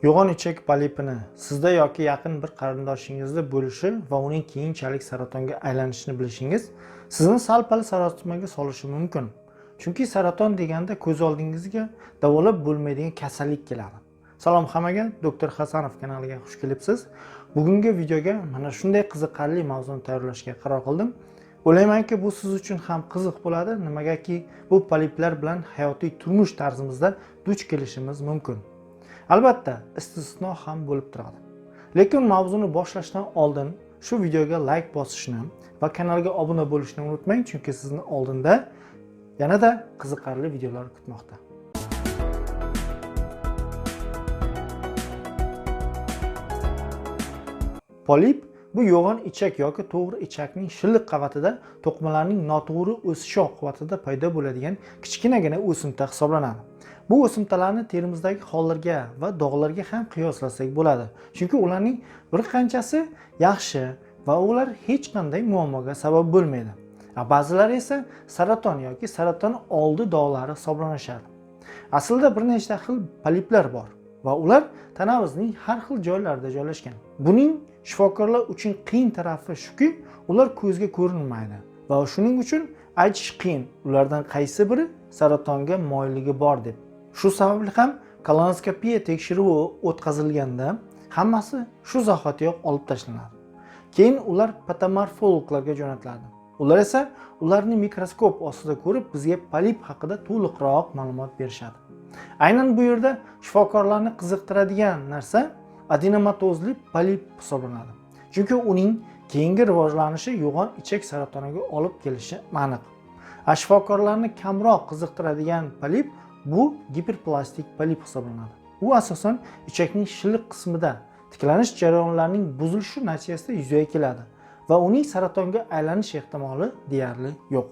Yo'g'on ichak polipini sizda yoki yaqin bir qarindoshingizda bo'lishi va uning keyinchalik saratonga aylanishini bilishingiz sizni sal-pal sarosimaga solishi mumkin. Chunki saraton deganda ko'z oldingizga davolab bo'lmaydigan kasallik keladi. Salom hammaga, Doktor Hasanov kanaliga xush kelibsiz. Bugungi videoga mana shunday qiziqarli mavzuni tayyorlashga qaror qildim. O'ylaymanki, bu siz uchun ham qiziq bo'ladi, nimagaki bu poliplar bilan hayotiy turmush tarzimizda duch kelishimiz mumkin. Albatta, istisno ham bo'lib turadi. Lekin mavzuni boshlashdan oldin shu videoga like bosishni va kanalga obuna bo'lishni unutmang, chunki sizni oldinda yanada qiziqarli videolar kutmoqda. Polip bu yo'g'on ichak yoki to'g'ri ichakning shilliq qavatida to'qimalarning noto'g'ri o'sishi oqibatida paydo bo'ladigan kichkinagina o'simta hisoblanadi. Bu o'simtalarni terimizdagi xollarga va dog'larga ham qiyoslasak bo'ladi. Chunki ularning bir qanchasi yaxshi va ular hech qanday muammoga sabab bo'lmaydi. Ba'zilari esa saraton yoki saraton oldi dog'lari hisoblanishadi. Aslida bir nechta xil poliplar bor va ular tanamizning har xil joylarida joylashgan. Buning shifokorlar uchun qiyin tarafi shuki, ular ko'zga ko'rinmaydi va shuning uchun aytish qiyin ulardan qaysi biri saratonga moyilligi bor deb. Shu sababli ham kolonoskopiya tekshiruvi o'tkazilganda hammasi shu zahotiyoq olib tashlanadi. Keyin ular patomorfologlarga jo'natiladi. Ular esa ularni mikroskop ostida ko'rib bizga polip haqida to'liqroq ma'lumot berishadi. Aynan bu yerda shifokorlarni qiziqtiradigan narsa adenomatozli polip hisoblanadi. Chunki uning keyingi rivojlanishi yo'g'on ichak saratoniga olib kelishi aniq. Shifokorlarni kamroq qiziqtiradigan polip bu giperplastik polip hisoblanadi. U asosan ichakning shilliq qismida tiklanish jarayonlarining buzilishi natijasida yuzaga keladi va uning saratonga aylanish ehtimoli deyarli yo'q.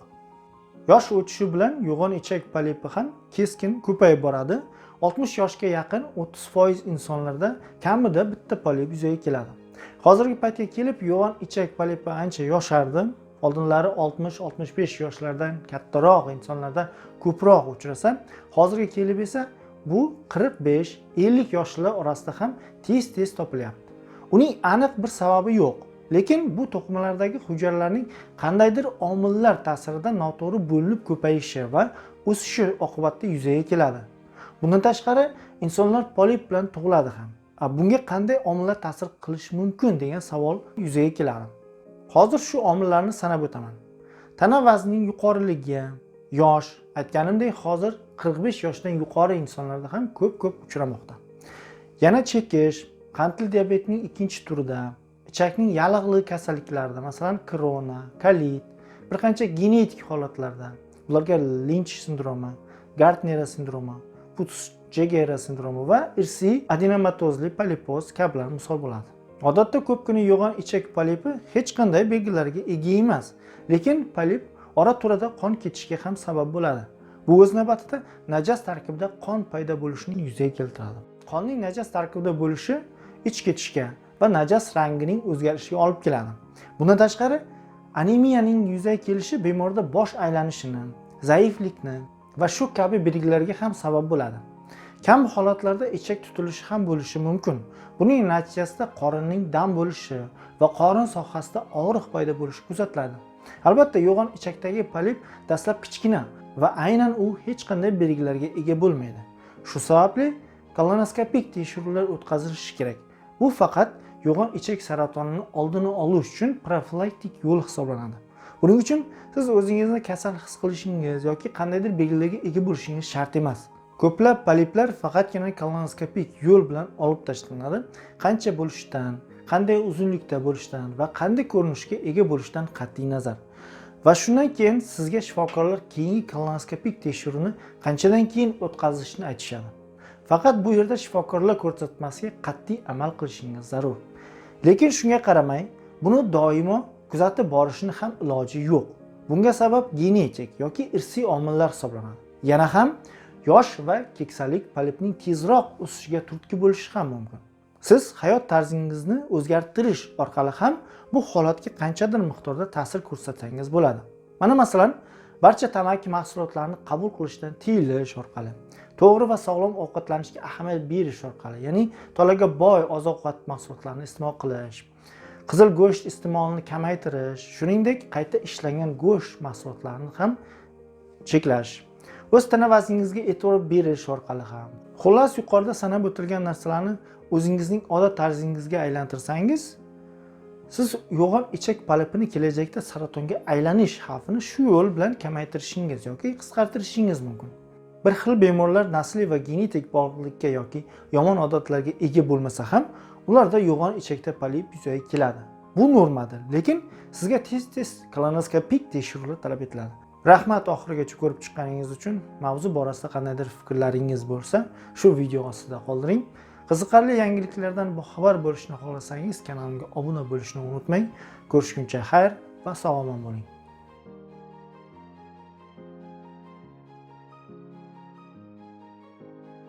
Yosh o'tishi bilan yo'g'on ichak polipi ham keskin ko'payib boradi. 60 yoshga yaqin 30% insonlarda kamida bitta polip yuzaga keladi. Hozirgi paytga kelib yo'g'on ichak polipi ancha yoshardi. Oldinlari 60-65 yoshlardan kattaroq insonlarda ko'proq uchrasa, hozirga kelib esa bu 45-50 yoshlar orasida ham tez-tez topilyapti. Uning aniq bir sababi yo'q. Lekin bu to'qimalardagi hujayralarning qandaydir omillar ta'sirida noto'g'ri bo'linib ko'payishi va o'sishi oqibatida yuzaga keladi. Bundan tashqari insonlar polip bilan tug'iladi ham. Bunga qanday omillar ta'sir qilishi mumkin degan savol yuzaga keladi. Hozir shu omillarni sanab o'taman. Tana vaznining yuqoriligi, yosh, aytganimdek hozir 45 yoshdan yuqori insonlarda ham ko'p-ko'p uchramoqda. Yana chekish, qandli diabetning ikkinchi turida, ichakning yallig'li kasalliklarida, masalan, korona, kolit, bir qancha genetik holatlarda, bularga Lynch sindromi, Gardnera sindromi, Peutz-Jeghers sindromi va irsiy adenomatozli polipoz kabilar misol bo'ladi. Odatda ko'pgina yo'g'on ichak polipi hech qanday belgilarga ega emas, lekin polip ora-turada qon ketishiga ham sabab bo'ladi. Bu o'z navbatida najas tarkibida qon paydo bo'lishini yuzaga keltiradi. Qonning najas tarkibida bo'lishi ich ketishga va najas rangining o'zgarishiga olib keladi. Bundan tashqari, anemiyaning yuzaga kelishi bemorda bosh aylanishini, zaiflikni va shu kabi belgilarga ham sabab bo'ladi. Kam holatlarda ichak tutilishi ham bo'lishi mumkin. Buning natijasida qorinning dam bo'lishi va qorin sohasida og'riq paydo bo'lishi kuzatiladi. Albatta, yo'g'on ichakdagi polip dastlab kichkina va aynan u hech qanday belgilarga ega bo'lmaydi. Shu sababli kolonoskopik tekshiruvlar o'tkazilishi kerak. Bu faqat yo'g'on ichak saratonini oldini olish uchun profilaktik yo'l hisoblanadi. Buning uchun siz o'zingizni kasal his qilishingiz yoki qandaydir belgilarga ega bo'lishingiz shart emas. Ko'plab poliplar faqatgina kolonoskopik yo'l bilan olib tashlanadi. Qancha bo'lishidan, qanday uzunlikda bo'lishidan va qanday ko'rinishga ega bo'lishidan qat'iy nazar. Va shundan keyin sizga shifokorlar keyingi kolonoskopik tekshiruvni qanchadan keyin o'tkazishni aytishadi. Faqat bu yerda shifokorlar ko'rsatmasiga qat'iy amal qilishingiz zarur. Lekin shunga qaramay, buni doimo kuzatib borishni ham iloji yo'q. Bunga sabab genetik yoki irsiy omillar hisoblanadi. Yana ham yosh va keksalik polipning tezroq o'sishiga turtki bo'lishi ham mumkin. Siz hayot tarzingizni o'zgartirish orqali ham bu holatga qanchadir miqdorda ta'sir ko'rsatsangiz bo'ladi. Mana masalan, barcha tamaki mahsulotlarini qabul qilishdan tiyilish orqali, To'g'ri va sog'lom ovqatlanishga ahamiyat berish orqali, ya'ni tolaga boy oziq-ovqat mahsulotlarini iste'mol qilish, qizil go'sht iste'molini kamaytirish, shuningdek qayta ishlangan go'sht mahsulotlarini ham cheklash, o'z tana vazningizga e'tibor berish orqali ham. Xullas, yuqorida sanab o'tilgan narsalarni o'zingizning odat tarzingizga aylantirsangiz, siz yo'g'on ichak polipini kelajakda saratonga aylanish xavfini shu yo'l bilan kamaytirishingiz yoki qisqartirishingiz mumkin. Bir xil bemorlar nasliy va genetik bog'liqlikka yoki yomon odatlarga ega bo'lmasa ham, ularda yo'g'on ichakda polip yuzaga keladi. Bu normadir, lekin sizga tez-tez kolonoskopik tekshiruvlar talab etiladi. Rahmat oxirigacha ko'rib chiqqaningiz uchun. Mavzu borasida qandaydir fikrlaringiz bo'lsa, shu video ostida qoldiring. Qiziqarli yangiliklardan boxabar bo'lishni xohlasangiz, kanalimga obuna bo'lishni unutmang. Ko'rishguncha xayr va sog' omon bo'ling.